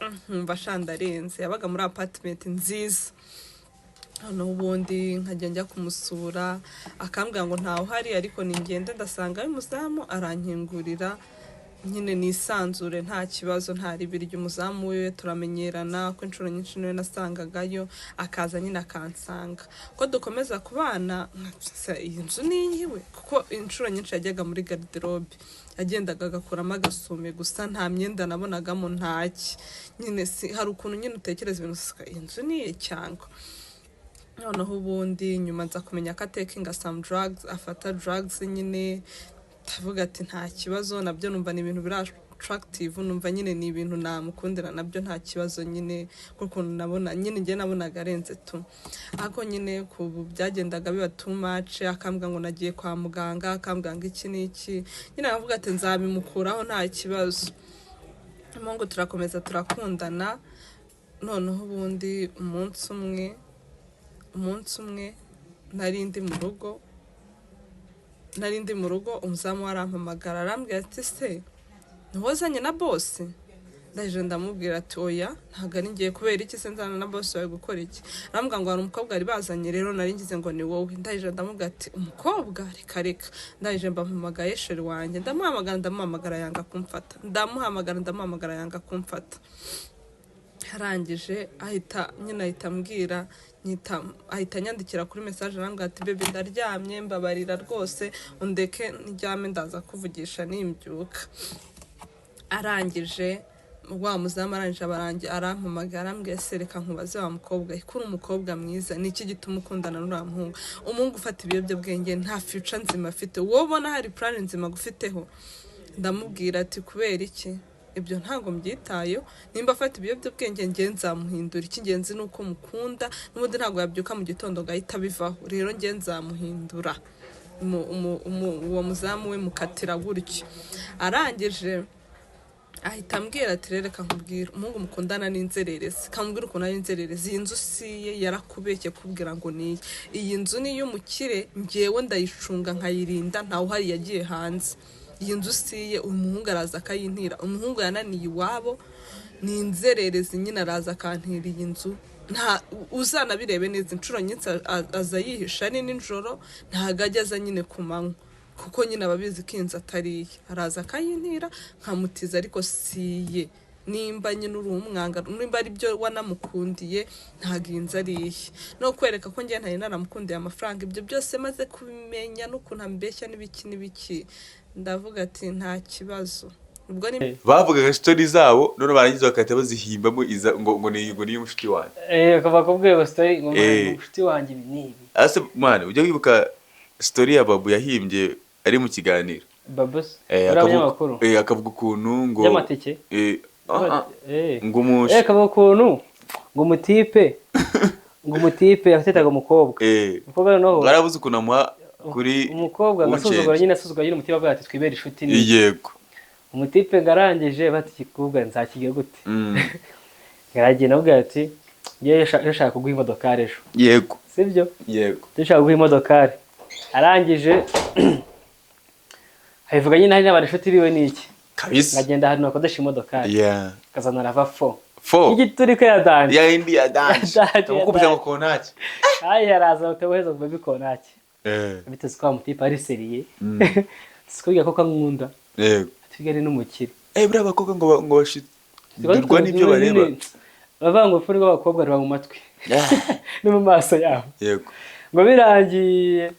Nkumva shandarenze. Yabaga muri apartment nziza. Noneho ubundi nkajya njya kumusura, akambwira ngo ntawe uhari, ariko ningende ndasanga umuzamu arankingurira nyine nisanzure, nta kibazo, nta ribi ry'umuzamu wiwe turamenyerana, ko inshuro nyinshi niwe nasangagayo, akaza nyine akansanga ko dukomeza kubana. Nka- iyi nzu ni iyiwe, kuko inshuro nyinshi yajyaga muri garde-robe, yagendaga agakuramo agasume gusa, nta myenda nabonagamo, ntaki nyine. Si hari ukuntu nyine utekereza ibintu usanga iyi nzu ni iye cyangwa? Noneho ubundi nyuma nza kumenya ko atakinga some drugs, afata drugs nyine. Ndavuga ati nta kibazo, nabyo numva ni ibintu biri attractive, numva nyine ni ibintu namukundira, nabyo nta kibazo nyine, kuko nabona nyine njye nabonaga arenze tu. Ariko nyine ku byagendaga biba too much, akambwira ngo nagiye kwa muganga, akambwira ngo iki n'iki nyine, aravuga ati nzabimukuraho, nta kibazo. Ngo turakomeza turakundana. Noneho ubundi umunsi umwe nari ndi mu rugo, umuzamu we arampamagara, arambwira ati: "Se ntiwazanye na boss?" Ndaje ndamubwira ati: "Oya, ntabwo ari ngiye." "Kubera iki se nzana na boss wawe gukora iki?" Arambwira ngo hari umukobwa bari bazanye, rero nari ngize ngo ni wowe. Ndaje ndamubwira ati: "Umukobwa? Reka reka." Ndaje mbampamagaye chéri wanjye, ndamuhamagara, ndamuhamagara yanga kumfata, ndamuhamagara, ndamuhamagara yanga kumfata. Arangije ahita nyine ahita ambwira nyita, ahita anyandikira kuri message, arambwira ati: "Baby, ndaryamye, mbabarira rwose undeke ndyame, ndaza kuvugisha nimbyuka." Arangije wa muzamu arangije abarangi arampamagara, arambwira: "Se reka nkubaze wa mukobwa, ko uri umukobwa mwiza, ni iki gituma ukundana n'uriya muhungu, umuhungu ufata ibiyobyabwenge, nta future nzima afite? Wowe ubona hari plan nzima agufiteho?" Ndamubwira ati: "Kubera iki? Ibyo ntabwo mbyitayeho. Nimba afata ibiyobyabwenge, njye nzamuhindura. Icy'ingenzi ni uko mukunda. N'ubundi ntabwo yabyuka mu gitondo ngo ahite abivaho. Rero njye nzamuhindura." Uwo muzamu we mukatira gutyo. Arangije ahita ambwira ati: "Rero reka nkubwire, umuhungu mukundana n'inzererezi, kamubwira ukuntu ari inzererezi. Iyi nzu si iye, yarakubeshye kubwira ngo ni iye. Iyi nzu ni iy'umukire, njyewe ndayicunga nkayirinda, ntawe uhari, yagiye hanze. Iyi nzu si iye. Uyu muhungu araza akayintira. Umuhungu yananiye iwabo, ni inzererezi nyine, araza akantira iyi nzu. Nta uzanabirebe neza, inshuro nyinshi aza yihisha, ni nijoro, ntabwo ajya aza nyine ku manywa, kuko nyine aba abizi ko inzu atari iye. Araza akayintira nkamutiza, ariko si iye. Nimba nyine uri umwanga, nimba ari byo wanamukundiye, ntabwo iyi nzu ari iye." No kwereka ko njye ntari naramukundiye amafaranga, ibyo byose maze kubimenya n'ukuntu ambeshya n'ibiki n'ibiki, ndavuga ati nta kibazo. Ubwo ni Bavugaga story zabo, none barangiza bagahita bazihimbamo iza ngo ni iy'umushuti wanjye. Eh, akava kubwira ngo story ngo umushuti wanjye ibi n'ibi. Ase mwana, ujya wibuka story ya Babu yahimbye ari mu kiganiro? Babus? Eh, uriya akavuga munyamakuru? Akavuga ukuntu ngo By'amatike? Eh, ah, ah, ngo akavuga ukuntu ngo umutipe yatetaga umukobwa. Umukobwa noneho ngo arabuze ukuntu amuha kuri umukobwa agasuzugura Uncenge. nyine, asuzugura nyine umutipe, avuga ati twibere inshuti ni umutipe. Ngo arangije bati: "Igikobwa nzakigira gute?" Aragenda avuga ati: "Ngewe ndashaka kuguha imodokari ejo." Sibyo? Yego. "Ndashaka kuguha imodokari." Arangije abivuga nyine hari n'abantu inshuti biwe n'iki. Nkagenda ahantu bakodesha imodokari, akazana RAV4. Four. Igiturika ya danger. Ya indi ya danger. Ya danger, ya Amukubita ngo danger. kontaki. Ayi, araza batamuheza ngo baby kontaki. Biteze ko wa mutipe ari sérieux, sikubwira ko kankunda. Twiga ari n'umukire. Eh, buriya abakobwa ngo bashidurwa n'ibyo bareba. Bavuga ngo urupfu rw'abakobwa ruba mu matwi no mu maso yabo. Ngo birangiye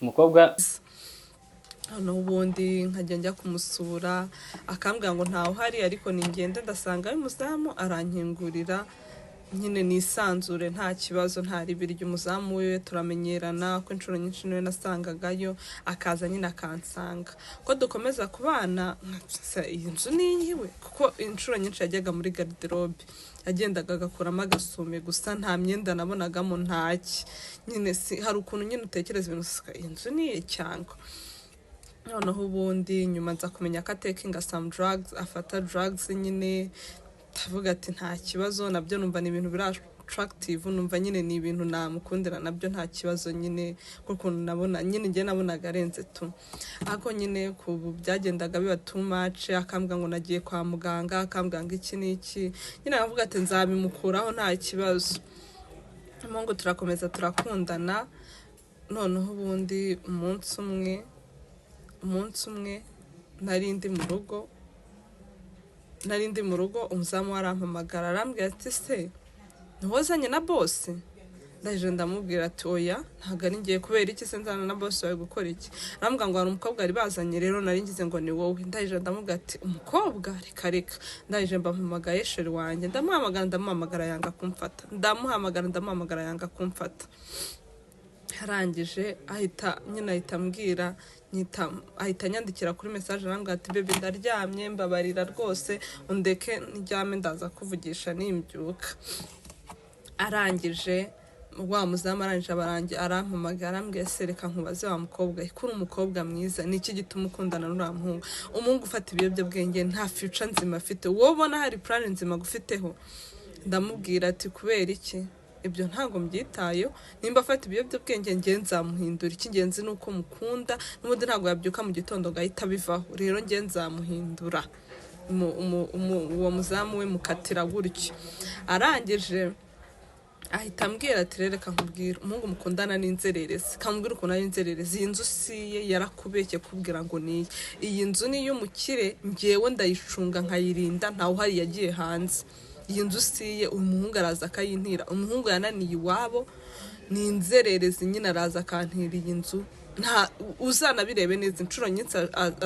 umukobwa Noneho ubundi nkajya njya kumusura, akambwira ngo ntawe uhari, ariko ningende ndasanga umuzamu arankingurira nyine nisanzure, nta kibazo, nta ribi ry'umuzamu wiwe turamenyerana, ko inshuro nyinshi niwe nasangagayo, akaza nyine akansanga ko dukomeza kubana. Nka- iyi nzu ni iyiwe, kuko inshuro nyinshi yajyaga muri garde-robe, yagendaga agakuramo agasume gusa, nta myenda nabonagamo, ntaki nyine. Si hari ukuntu nyine utekereza ibintu usanga iyi nzu ni iye cyangwa? Noneho ubundi nyuma nza kumenya ko atakinga some drugs, afata drugs nyine. Ndavuga ati nta kibazo, nabyo numva ni ibintu biri attractive, numva nyine ni ibintu namukundira nabyo, nta kibazo nyine, kuko nabona nyine njye nabonaga arenze tu. Ariko nyine ku byagendaga biba too much, akambwira ngo nagiye kwa muganga, akambwira ngo iki n'iki, nyine akavuga ati nzabimukuraho, nta kibazo. Umuhungu turakomeza turakundana. Noneho ubundi umunsi umwe nari ndi mu rugo, umuzamu we arampamagara, arambwira ati: "Se ntiwazanye na boss?" Ndaje ndamubwira ati: "Oya, ntabwo ari ngiye. Kubera iki se nzana na boss wawe? Gukora iki?" Arambwira ngo hari umukobwa bari bazanye, rero nari ngize ngo ni wowe. Ndaje ndamubwira ati: "Umukobwa? Reka reka." Ndaje mbampamagaye chéri wanjye, ndamuhamagara, ndamuhamagara yanga kumfata, ndamuhamagara, ndamuhamagara yanga kumfata. Arangije ahita nyine ahita ambwira nyita, ahita anyandikira kuri message, arambwira ati: "Baby, ndaryamye, mbabarira rwose undeke ndyame, ndaza kuvugisha nimbyuka." Arangije wa muzamu arangije abarangi arampamagara, arambwira: "Se reka nkubaze wa mukobwa, ko uri umukobwa mwiza, ni iki gituma ukundana n'uriya muhungu? Umuhungu ufata ibiyobyabwenge, nta future nzima afite. Wowe ubona hari plan nzima agufiteho?" Ndamubwira ati: "Kubera iki? Ibyo ntabwo mbyitayeho. Nimba afata ibiyobyabwenge, njye nzamuhindura. Icy'ingenzi ni uko mukunda. N'ubundi ntabwo yabyuka mu gitondo ngo ahite abivaho. Rero njye nzamuhindura." Uwo muzamu we mukatira gutyo. Arangije ahita ambwira ati: "Rero reka nkubwire, umuhungu mukundana n'inzererezi, kamubwira ukuntu ari inzererezi. Iyi nzu si iye, yarakubeshye kubwira ngo niye. Iyi nzu ni iy'umukire, ngewe ndayicunga nkayirinda, ntawe uhari, yagiye hanze. Iyi nzu si iye. Uyu muhungu araza akayintira. Umuhungu yananiye iwabo, ni inzererezi nyine, araza akantira iyi nzu. Nta uzanabirebe neza, inshuro nyinshi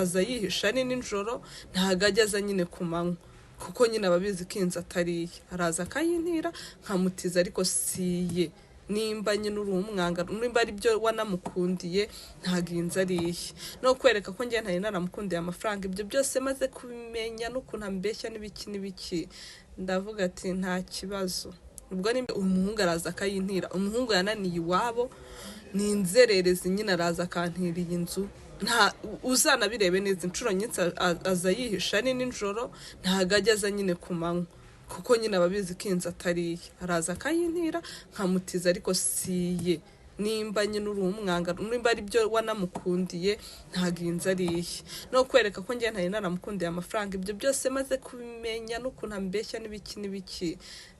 aza yihisha, ni nijoro, ntabwo ajya aza nyine ku manywa, kuko nyine aba abizi ko inzu atari iye. Araza akayintira nkamutiza, ariko si iye. Nimba nyine uri umwanga, nimba ari byo wanamukundiye, ntabwo iyi nzu ari iye." No kwereka ko njye ntari naramukundiye amafaranga, ibyo byose maze kubimenya n'ukuntu ambeshya n'ibiki n'ibiki, ndavuga ati: "Nta kibazo." Ubwo nimba umuhungu araza akayintira, umuhungu yananiye iwabo, ni inzererezi nyine, araza akantira iyi nzu. Nta uzanabirebe neza, inshuro nyinshi aza yihisha, ni nijoro, ntabwo ajya aza nyine ku manywa, kuko nyine aba abizi ko inzu atari iye. Araza akayintira nkamutiza, ariko si iye. Nimba nyine uri umwanga, nimba ari byo wanamukundiye, ntabwo iyi nzu ari iye. No kwereka ko njye ntari naramukundiye amafaranga, ibyo byose maze kubimenya n'ukuntu ambeshya n'ibiki n'ibiki,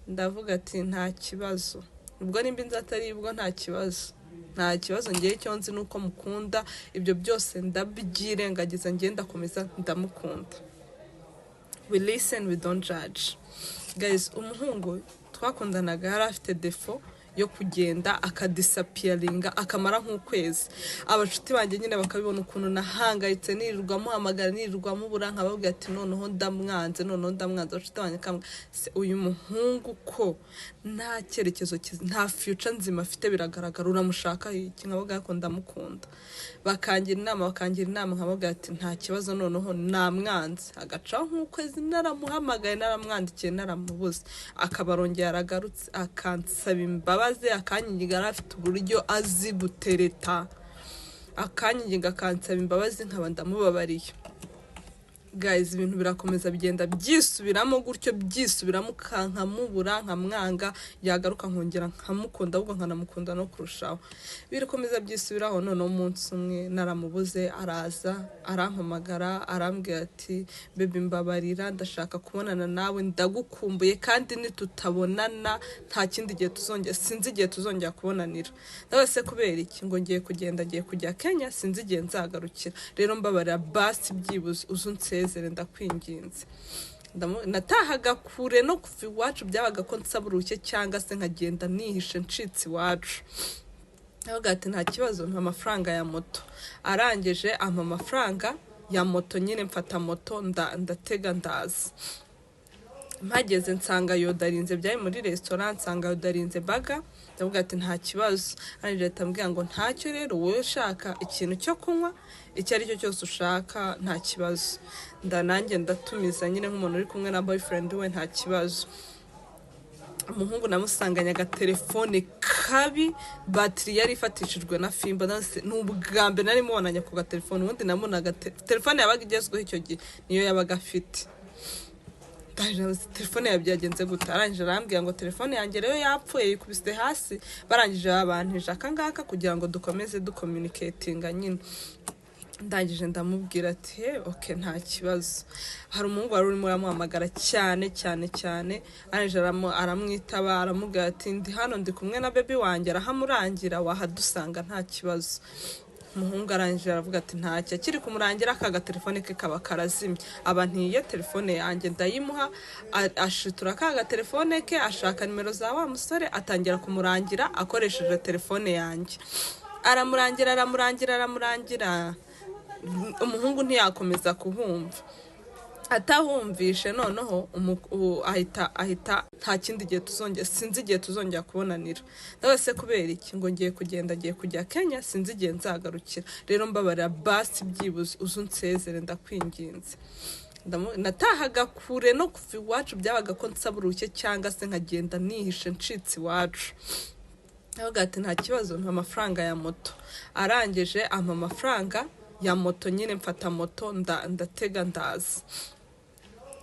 ndavuga ati: "Nta kibazo." Ubwo nimba inzu atari ubwo, nta kibazo, nta kibazo. Ngewe icyo nzi ni uko mukunda, ibyo byose ndabyirengagiza, ngewe ndakomeza ndamukunda. We listen, we don't judge, guys. Umuhungu twakundanaga yari afite défaut yo kugenda akadisappearinga, akamara nk'ukwezi. Abashuti banjye nyine bakabibona ukuntu nahangayitse, nirirwa muhamagara, nirirwa mubura, nkababwira ati: "Noneho ndamwanze, noneho ndamwanze." Abashuti banjye bakambwira: "Se uyu muhungu ko nta cyerekezo nta future nzima afite, biragaragara, uramushaka iki?" Nkababwira ko ndamukunda. Bakangira inama, nkababwira ati: "Nta kibazo, noneho namwanze." Agacaho nk'ukwezi naramuhamagaye, naramwandikiye, naramubuze, akaba arongeye aragarutse, akansaba imbabazi, akanyigiga. Yari afite uburyo azi gutereta, akanyigiga, akansaba imbabazi, nkaba ndamubabariye. Guys, ibintu birakomeza bigenda byisubiramo gutyo, byisubiramo, nkamubura, nkamwanga, yagaruka nkongera nkamukunda, ahubwo nkanamukunda no kurushaho. Birakomeza byisubiraho. Noneho umunsi umwe naramubuze, araza arampamagara, arambwira ati: "Baby, mbabarira, ndashaka kubonana nawe, ndagukumbuye, kandi nitutabonana nta kindi gihe tuzongera, sinzi igihe tuzongera kubonanira." Ndabaza: "Se kubera iki?" Ngo: "Ngiye kugenda, ngiye kujya Kenya, sinzi igihe nzagarukira. Rero mbabarira basi, byibuze uze unsezere, ndakwinginze." Natahaga kure, no kuva iwacu byabaga ko nsaba uruhushya cyangwa se nkagenda nihishe ncitse iwacu. Aravuga ati: "Nta kibazo, mpa amafaranga ya moto." Arangije ampa amafaranga ya moto nyine, mfata moto, ndatega, ndaza. Mpageze nsanga yodarinze, byari muri resitora, nsanga yodarinze burger. Ndavuga ati: "Nta kibazo." Arangije ahita ambwira ngo: "Ntacyo, rero wowe ushaka ikintu cyo kunywa icyo ari cyo cyose ushaka, nta kibazo." Nanjye ndatumiza nyine nk'umuntu uri kumwe na boyfriend we, nta kibazo. Umuhungu namusanganye agatelefone kabi, batiri yari ifatishijwe na fimbo. Ni ubwa mbere nari mubonanye ku gatelefone. Ubundi namubonaga telefone yabaga igezweho icyo gihe niyo yabaga afite. Ndangije ndabaza, "Telefone yawe byagenze gute?" Arangije arambwira ngo telefone yanjye rero yapfuye, yikubise hasi, barangije babantije akangaka kugira ngo dukomeze ducommunicatinga nyine. Ndangije ndamubwira ati: "He, okay, nta kibazo." Hari umuhungu wari urimo uramuhamagara cyane cyane cyane. Arangije aramwitaba, aramubwira ati: "Ndi hano, ndi kumwe na baby wanjye." Arahamurangira: "Wahadusanga, nta kibazo." Umuhungu arangije aravuga ati ntacyo. Akiri kumurangira, aka gatelefone ke kaba karazimye. Aba ntiye telefone yanjye, ndayimuha, ashitura ka gatelefone ke, ashaka nimero za wa musore, atangira kumurangira akoresheje telefone yanjye. Aramurangira, aramurangira, aramurangira. Umuhungu ntiyakomeza kuhumva. Atahumvishe noneho ahita nta kindi gihe tuzongera, sinzi igihe tuzongera kubonanira. Nawe se kubera iki? Ngo ngiye kugenda, agiye kujya Kenya, sinzi igihe nzagarukira. Rero mbabarira basi, byibuze uze unsezere, ndakwinginze. Natahaga kure, no kuva iwacu byabaga ko nsaba uruhushya cyangwa se nkagenda nihishe ncitse iwacu. Aravuga ati nta kibazo, mpa amafaranga ya moto. Arangije ampa amafaranga ya moto nyine, mfata moto, ndatega, ndaza.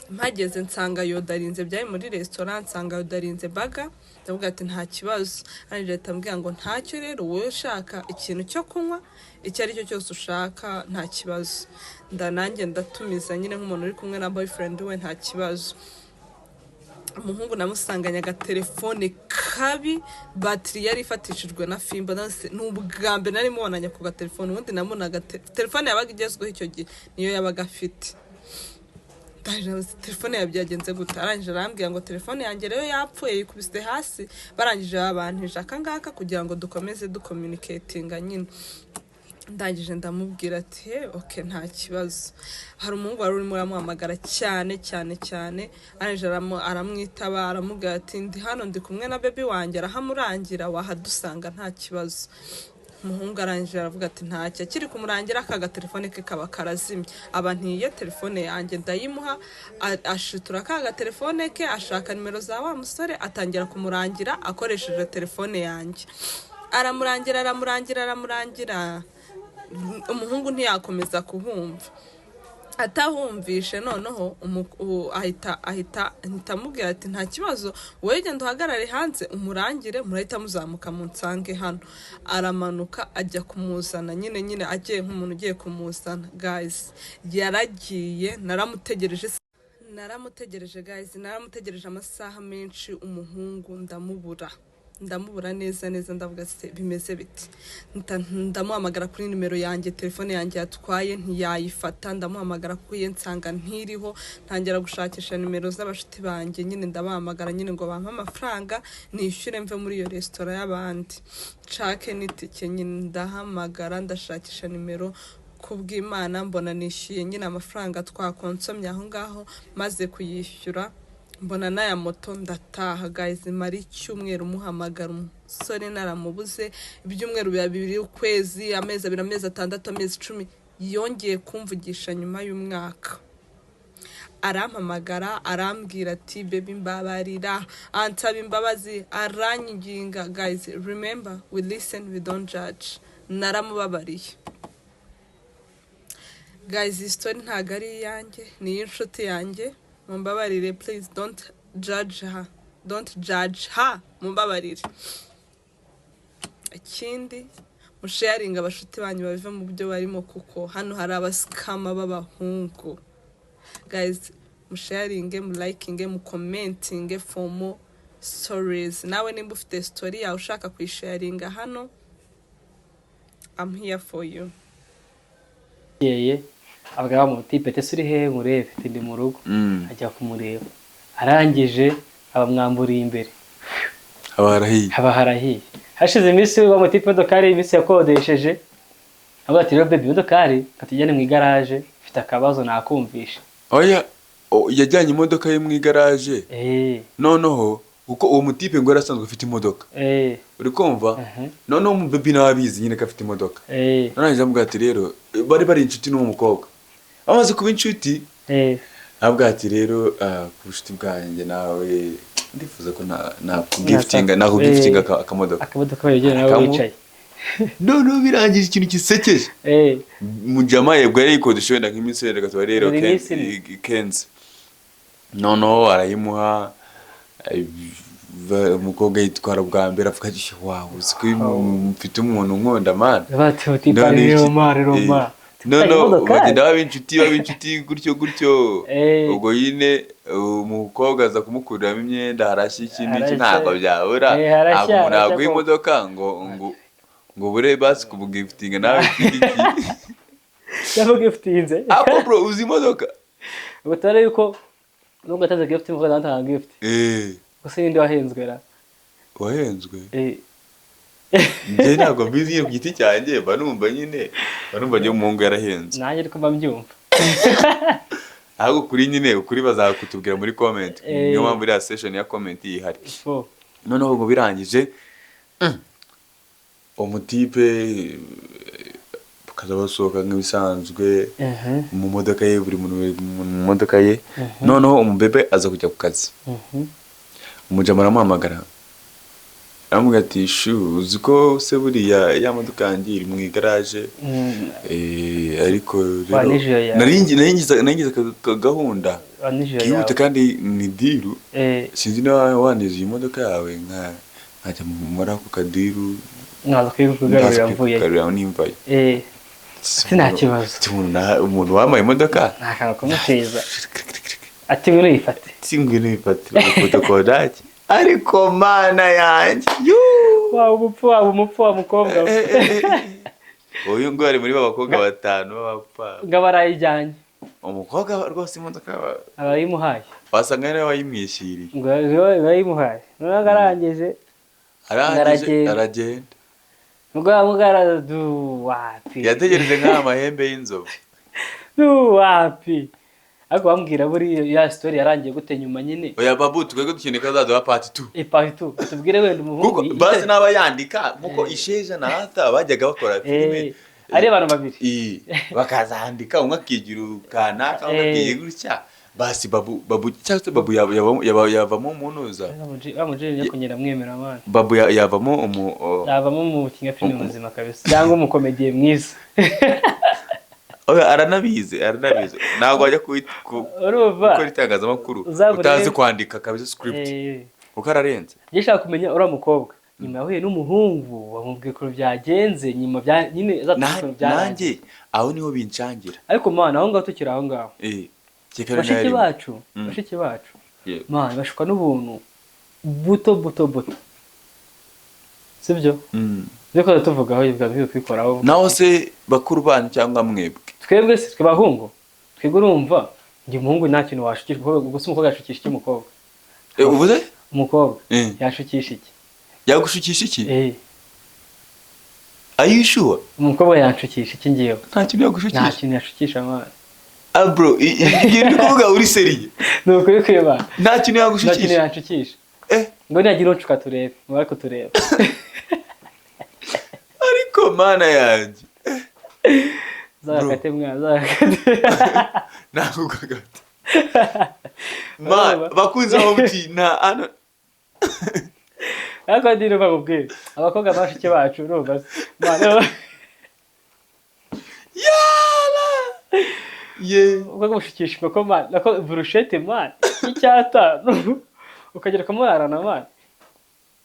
Mpageze nsanga yodarinze, byari muri resitora, nsanga yodarinze burger. Ndavuga ati nta kibazo. Arangije ahita ambwira ngo ntacyo, rero wowe ushaka ikintu cyo kunywa icyo ari cyo cyose ushaka, nta kibazo. Nanjye ndatumiza nyine nk'umuntu uri kumwe na boyfriend we, nta kibazo. Umuhungu namusanganye agatelefone kabi, batiri yari ifatishijwe na fimbo. Ni ubwa mbere nari mubonanye ku gatelefone. Ubundi namubonaga telefone yabaga igezweho icyo gihe niyo yabaga afite. Ndangije ndabaza, "Telefone yawe byagenze gute?" Arangije arambwira ngo telefone yanjye rero yapfuye, yikubise hasi, barangije babantije akangaka kugira ngo dukomeze ducommunicatinga nyine. Ndangije ndamubwira ati: "He, okay, nta kibazo." Hari umuhungu wari urimo uramuhamagara cyane cyane cyane. Arangije aramwitaba, aramubwira ati: "Ndi hano, ndi kumwe na baby wanjye." Arahamurangira: "Wahadusanga, nta kibazo." Umuhungu arangije aravuga ati ntacyo. Akiri kumurangira, aka gatelefone ke kaba karazimye. Aba ntiye telefone yanjye, ndayimuha, ashitura ka gatelefone ke, ashaka nimero za wa musore, atangira kumurangira akoresheje telefone yanjye. Aramurangira, aramurangira, aramurangira. Umuhungu ntiyakomeza kuhumva. Atahumvishe noneho ahita amubwira ati nta kibazo, wowe genda uhagarare hanze umurangire, murahita muzamuka munsange hano. Aramanuka ajya kumuzana nyine agiye nk'umuntu ugiye kumuzana. Guys, yaragiye, naramutegereje, naramutegereje guys, naramutegereje amasaha menshi. Umuhungu ndamubura, ndamubura neza neza. Ndavuga se bimeze biti? Ndamuhamagara kuri nimero yanjye, telefone yanjye yatwaye ntiyayifata. Ndamuhamagara kuri ye nsanga ntiriho. Ntangira gushakisha nimero z'abashuti banjye nyine, ndabahamagara nyine ngo bampe amafaranga nishyure mve muri iyo resitora y'abandi, nshake n'itike nyine. Ndahamagara, ndashakisha nimero, kubw'Imana mbona nishyuye nyine amafaranga twakonsomye aho ngaho. Maze kuyishyura mbona n'aya moto, ndataha. Guys, mara icyumweru muhamagara umusore naramubuze. Ibyumweru biba 2, ukwezi, amezi 2, amezi 6, amezi 10. Yongeye kumvugisha nyuma y'umwaka, arampamagara, arambwira ati: "Baby, mbabarira." Ansaba imbabazi, aranyiginga. Guys, remember, we listen, we don't judge. Naramubabariye. Guys, iyi story ntabwo ari iyanjye, ni iy'inshuti yanjye. Mumbabarire, please don't judge her, don't judge her, mumbabarire. Ikindi, musharinga abashuti banyu babive mu byo barimo, kuko hano hari abascammer b'abahungu. Guys, musharinge, mulikinge, mucommentinge for more stories. Nawe nimba ufite story yawe ushaka kuyisharinga hano, I'm here for you. Yeye abwira wa mutipe ati: "Ese uri hehe nkurebe?" Ati: "Ndi mu rugo." Ajya kumureba, arangije abamwamburiye imbere. Haba harahiye. Haba harahiye. Hashize iminsi, wa mutipe imodokari, iminsi yakodesheje, avuga ati: "Rero baby, imodokari katujyane mu igaraje, mfite akabazo nakumvisha." Oya, yajyanye imodoka ye mu igaraje. Noneho kuko uwo mutipe ngo yari asanzwe afite imodoka, uri kumva? Noneho umubaby nawe abizi nyine ko afite imodoka. Noneho amubwira ati rero, bari inshuti n'uwo mukobwa, bamaze kuba inshuti, avuga ati: "Rero ku bucuti bwanjye nawe ndifuza ko nakugiftinga akamodoka." Akamodoka wegereye nawe wicaye. Noneho birangije, ikintu gisekeje, mujama yebwo yari yikodesha wenda nk'iminsi wenda gatatu rero. Buri minsi ine. Kenzi. Noneho arayimuha, umukobwa yitwara bwa mbere, avuga ati: "Wow, uzi ko mfite umuntu unkunda, man." Bati uti None pari Roma Roma. Noneho bagenda baba inshuti gutyo gutyo. Ubwo nyine umukobwa aza kumukuriramo imyenda, harashya iki n'iki. Harashya. Ntabwo byabura. Harashya, Ntabwo umuntu harashya yaguha koko. imodoka ngo bure basi kumugiftinga nawe iki ngiki. Cyangwa gifutinze. Ako bro, uzi imodoka? Ubwo tubare yuko nubwo ataze gift, umukobwa nawe atanga gift. Gusa ninde wahenzwe ra? Wahenzwe? Njye ntabwo mbizi nyine ku giti cyanjye, mba numva njye umuhungu yarahenze. Nanjye ariko mba mbyumva. Ahubwo kuri nyine ukuri bazakutubwira muri comment. Niyo mpamvu iriya session ya comment ihari. Fo. Noneho ngo birangije, umutipe bakaza basohoka nk'ibisanzwe mu modoka ye, buri muntu mu modoka ye. Noneho umubebe aza kujya ku kazi. Umujama aramuhamagara, aramubwira ati: "Shu, uzi ko se buriya ya modoka yanjye iri mu igaraje?" Ariko rero Wa nijoro yawe. nari ngize gahunda Wa nijoro kihuta yawe. kandi ni deal. Sinzi niba wandiza iyi modoka yawe nkajya muri ako kadeal. Nkaza kuyikugarurira Ndaza mvuye. kuyikugarurira nimvayo. Ati nta kibazo. Ati umuntu wampaye imodoka. Nta kantu kumuteza, ati ngwino yifate. Si ngwino yifatira agafotokodaki, ariko mana yanjye, yuu! Waba umupfu, waba umupfu wa mukobwa we. Uyu nguyu ari muri ba bakobwa batanu b'abapfa. Ngo aba arayijyanye. Umukobwa rwose imodoka Arayimuhaye. wasanga ari nawe wayimwishyiriye. Ngo arayimuhaye, noneho arangije. Arangije. Aragenda. Aragenda. Ngo amugara du wapi. Yategereje nk'aya mahembe y'inzovu. Du wapi, ariko bambwira buriya ya story yarangiye gute nyuma nyine? Oya babu, twebwe dukeneye ko azaduha part 2. Part 2, tubwire wenda umuhungu Kuko basi n'aba yandika nkuko Isheja na Hata bajyaga bakora filime. Ari abantu babiri. Bakazandika, umwe akigira kanaka, undi akigira gutya. Basi babu cyangwa se babu yavamo umunuza. Bamujeni yakongera mwemera abana. Babu yavamo umu Yavamo umukinnyi wa filime muzima kabisa, cyangwa umukomediye mwiza. Oya, aranabizi, ntabwo wajya Urumva gukora itangazamakuru Uzabure- utazi kwandika kabisa script, kuko ararenze. Njye nshaka kumenya uriya mukobwa nyuma yahuye n'umuhungu, bamubwiye ukuntu byagenze nyuma bya nyine azatubwira ukuntu byarangiye. Nanjye aho niho bincangira. Ariko mana, aho ngaho tukiri aho ngaho, Kereka bashiki nayo arimo. bacu, bashiki bacu, mana, bashukwa n'ubuntu buto buto buto, sibyo? Ibyo ko tuvugaho biba bikwiye kubikoraho. Naho se bakuru banyu cyangwa mwebwe? Twebwe se, twe bahungu, twebwe urumva njye umuhungu nta kintu washukisha umukobwa. Gusa umukobwa yashukisha iki umukobwa? Uvuze? Umukobwa yashukisha iki? Yagushukisha iki? Eh. Are you sure? Umukobwa yanshukisha iki ngewe? Nta kintu Nta yagushukisha? kintu yashukisha mwana. Ah bro, igihe ndi kuvuga uri sérieux? Ni ukuri kwiba. Nta kintu Nta kintu yagushukisha? yanshukisha. Ngo nihagira unshuka turebe, ngo ariko turebe. Ariko mana yanjye. Zagakate mwana, zagakate. Ntabwo gagata ma bakunze aho muti nta hano. Ariko ndi numva nkubwire, abakobwa bashiki bacu, urumva se mwana, Yala ye. Ubwo gushukisha inkoko mwana, nako burushete mwana y'icyatanu, ukagera ukamurarana mwana,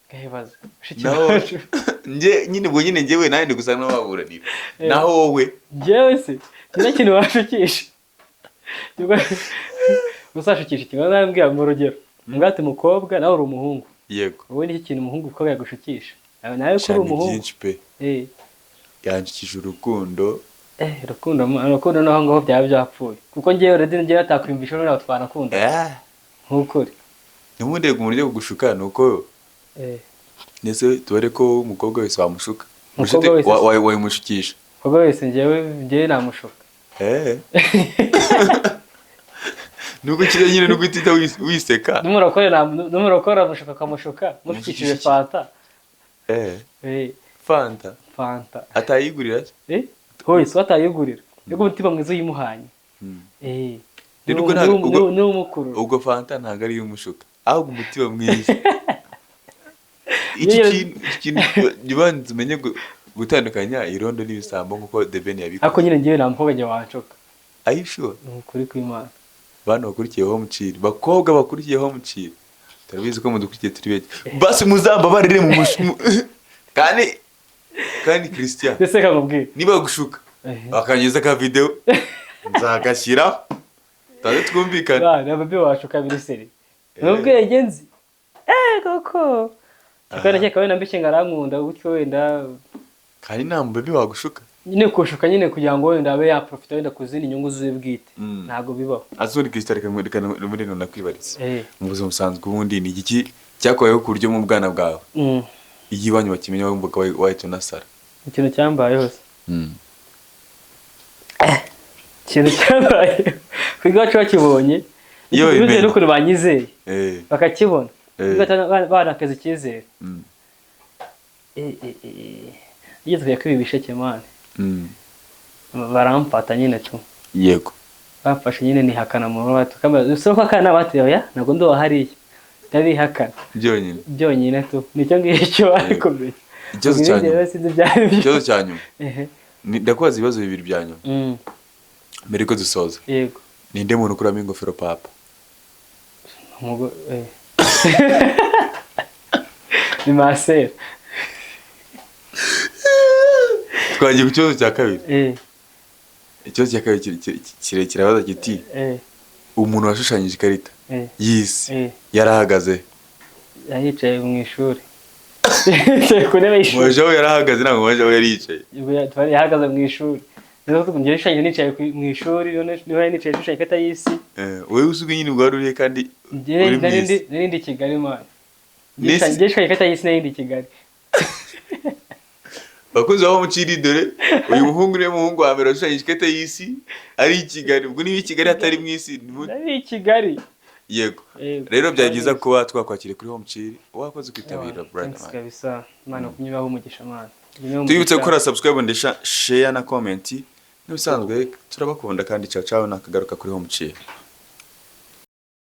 ngahibaza bashiki Naho bacu. Nje nyine ubwo nyine njyewe nawe ndi gusa n'ababuranira, naho wowe? Njyewe se nta kintu washukisha. Gusa washukisha ikintu nambwira mu rugero mbwate umukobwa, nawe uri umuhungu. Yego. Wowe nicyo kintu umuhungu umukobwa yagushukisha nawe ko uri Shana umuhungu? Byinshi pe. Yanshikije urukundo. Urukundo urukundo naho ngaho byaba byapfuye, kuko njyewe already njyewe atakwiyumvisha ntabwo twanakunda. Nk'ukuri. Ntimundebe umuntu ujya kugushuka ni uko ndetse tubare ko umukobwa wese wamushuka. Umukobwa wese Wayimushukisha? Umukobwa wese njyewe namushuka. Nuko kiriya nyine nuko uhita wiseka. N'umurokore amushuka, akamushuka mushukishije fanta. Fanta? Fanta. Atayigurira se? Hoye si atayigurira, nibwo umutima mwiza uyimuhanye. Rero ubwo Niwo umukurura. Ubwo fanta ntabwo ari iy'umushuka, ahubwo umutima mwiza. Iki kintu jya ubanza umenye gutandukanya irondo n'ibisambo nk'uko The Ben yabikoze. Ariko nyine njyewe nta mukobwa njye wanshuka. Are you sure? Ni ukuri kw'Imana. Bantu bakurikiye Home Chill, bakobwa bakurikiye Home Chill, turabizi ko mudukurikiye turi benshi, basi muzambabarire mu kandi Christian, Ndetse kamubwira, niba gushuka bakanyuza ka video, nzagashyiraho taze twumvikane. Bana babe wacu kabiri seri n'ubwenge nzi koko cyakora ndakeka wenda mbishye ngo arankunda gutyo wenda. Kandi nta mubaby wagushuka. Nyine kushuka nyine kugira ngo wenda abe yaprofita wenda ku zindi nyungu ziwe bwite, ntabwo bibaho. Azuri Christian, reka muri none nakwibaritse, Eh. mu buzima busanzwe ubundi ni igiki cyakubayeho ku buryo mu bwana bwawe iyo iwanyu bakimenya wumvaga wahita unasara? Ikintu cyambayeho se, ikintu cyambayeho ku iwacu bakibonye, Iyo bitewe bimenye. n'ukuntu banyizeye, bakakibona, banakaza icyizere. Iyo tukajya kwiba ibisheke, man, baramfata nyine tu. Bamfashe nyine nihakana mu rugo, tukambaza ko akana bateye, oya, ntabwo ndi uwa hariya, ndabihakana. Byonyine. Byonyine tu, nicyo ngicyo bari kumenya. Ikibazo cya Ibindi nyuma. rero sinzi ibyo ari byo. Ikibazo cya nyuma. Ehe. Ndakubaza ibibazo bibiri bya nyuma mbere yuko dusoza. Yego. Ninde muntu ukuramo ingofero papa? Umugore ni masera. Twagiye ku kibazo cya kabiri. Ikibazo cya kabiri kirekire kirabaza kiti: umuntu washushanyije ikarita y'isi yarahagaze? Yicaye mu ishuri, yicaye ku ntebe y'ishuri. Mubaje aho yarahagaze, ntabwo mubaje aho yari yicaye. Ubwo yahagaze mu ishuri. Niho njye shushanyije nicaye mu ishuri, niho nari nicaye shushanya ikarita y'isi. Wowe usigaye nyine ubwo wari urihe kandi Njye uri mu nari isi? Nari ndi i Kigali, man. N'isi- Njye shushanya ikarita y'isi nari ndi i Kigali. Bakunzi ba Muciri, dore uyu muhungu niwe muhungu wa mbere washushanyije ikarita y'isi ari i Kigali. Ubwo niba i Kigali atari mu isi Nari i Kigali. Yego. Yego. Rero byari byiza kuba twakwakiriye kuri Home Chill, wakoze kwitabira, Thanks brother man. kabisa. Imana kunyubaho umugisha, man. Tubibutse gukora subscribe ndetse share na comment. N'ubusanzwe turabakunda kandi ciao ciao, nakagaruka kuri Home Chill.